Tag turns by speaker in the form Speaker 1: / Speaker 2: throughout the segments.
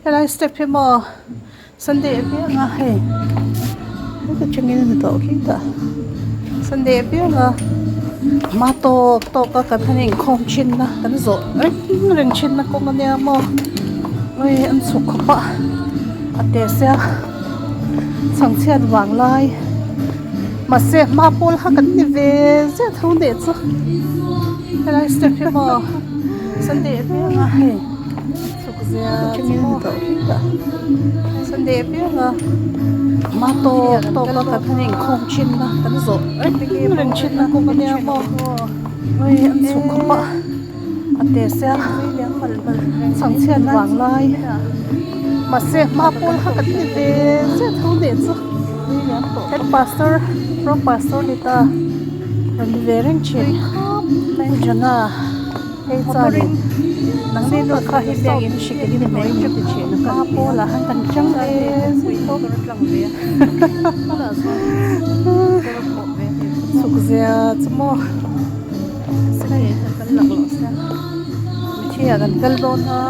Speaker 1: Helai step hi maw Sunday apianga hei heta tangin a ni tawh khi tah Sunday apianga hma tawk tawk a kan han inkhawm thin a kan zawh reng reng thin a kawng ania maw ui an chhuk khawp a a te sia chhangchhiat vang lai mahse hma pawl kha kan ni ve zet tho nih chu helai step hi maw Sunday apianga hei. Chhuk zia chu maw Sunday apianga hma tawk tawk a kan han inkhawm thin a kan zawh reng reng thin a kawng ania maw ui an chhuk khawp a a te sia chhangchhiat vang lai mahse hma pawl kha kan ni ve zet tho nih chu kan pastor pro pastor ni ta rawn ni ve reng thin Jana. Hei chuanin nangni nu kha hi biakin hri ke hi mai ka ti thin a ka pawl ah khan kan chang ve zui tawp chhuk zia chu maw mithi ah kan kal dawn a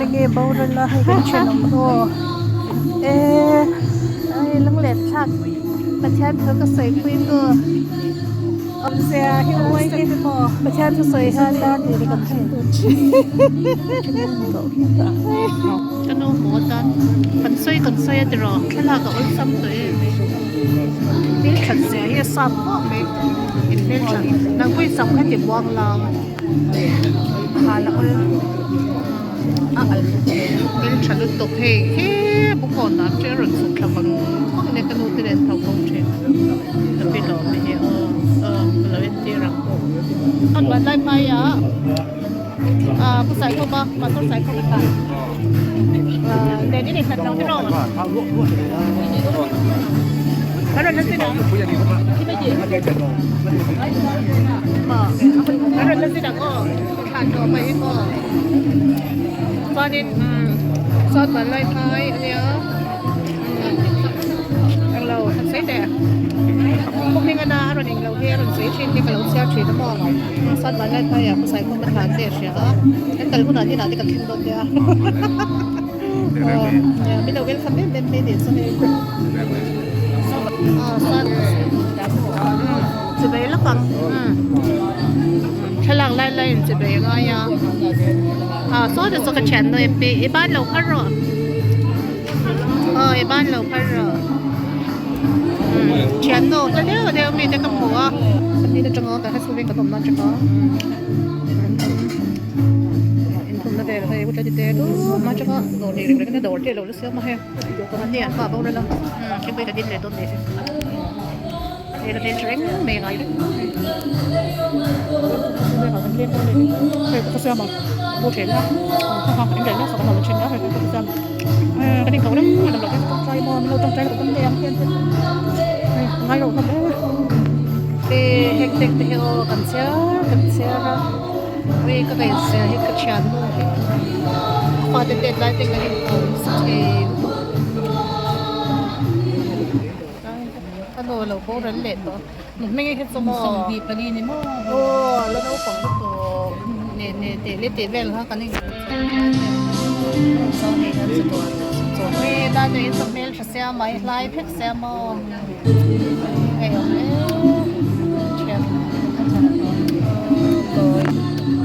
Speaker 1: enge boral a hei kan thenawm ho e
Speaker 2: ai lunglen thlak Pathian thu ka sawi pui tu.
Speaker 1: Awmzia hi uai hi Pathian thu sawi hian
Speaker 2: Ka nu hmuh atan kan sawi kan sawi a tiraw thlalak a awlsam tawh em mai
Speaker 1: Hmel that zia hi a sap vak mai in hmel that nang pawhin sam kha ti buang la ha la awl a al
Speaker 2: hmel tha lutuk hei he bawkawn ah te a rawn chhuk thla vang vang nia ka nu te nen tho ko thin ka pi lawm hi aw aw ka lo entir ang a hnuai lai hmai ah ah pu Saikhawma pastor Saikhawma kha ah nen in inhlat lo tiraw kan rawn la zin ang kan rawn la zin ang aw thlan tawh mai hi maw chuanin umm chuan vanlai phai ania englo han sawi teh khaw hming ana a rawn englo hi a rawn sawi thin hi ka lo chhiar thin a maw chuan vanlai phai ah khawsai khawm a thlan te a hria a kan kal hunah hnenah te kan thleng dawn nia aw min lo welcome em em mai nih chu hei aw chuan chibei lawk ang thlalak lai lai in chibei a ngai a ah saw te chu ka thian nu em pi i ban lo phar rawh aw i ban lo phar rawh thian nu hla deuh deuh mi te ka hmu a ni atanga kan high school veng kan awmna atanga inthumna vel hei u tlati te dup atanga dawr nei reng reng a dawr te alo la siam a hei ni an pa boral a thingpui ka din leh dawn nih hi. Hei la hmel reng mai ngai reng hei ka siam ang bu then a ka hei ka siam ka ding ko reng a lo tawngtai maw min lo tawngtai lo kan nei ang hian hei ngai lo hlawm e heng tek te hi aw kan chhiar kan chhiar a hei ka ngaihzia hi ka thiannu hi fate tet lai te kan inkawm nasa thei lutuk. Ka nu lo boral leh tawh nu hming hi chu maw 24 ni maw
Speaker 1: aw la naupang lutuk ne ne teh leh teh vel kha kan inhmu chawhmeh dan hi in hmel tha sia mai hlai phek sia maw hei awm e thian tawi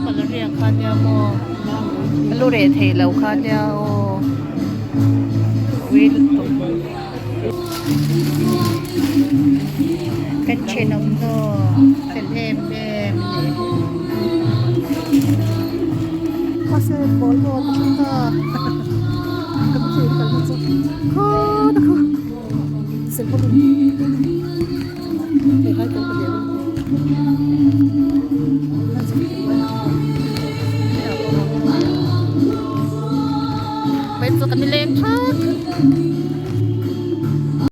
Speaker 1: malaria kha nia maw a lu reh thei lo kha nia aw ui lutuk. Kan thenawm daw fel em em a ni. Mahse ball ho a thleng ta kan thlir kal na chu khaw ta kha silpaulin.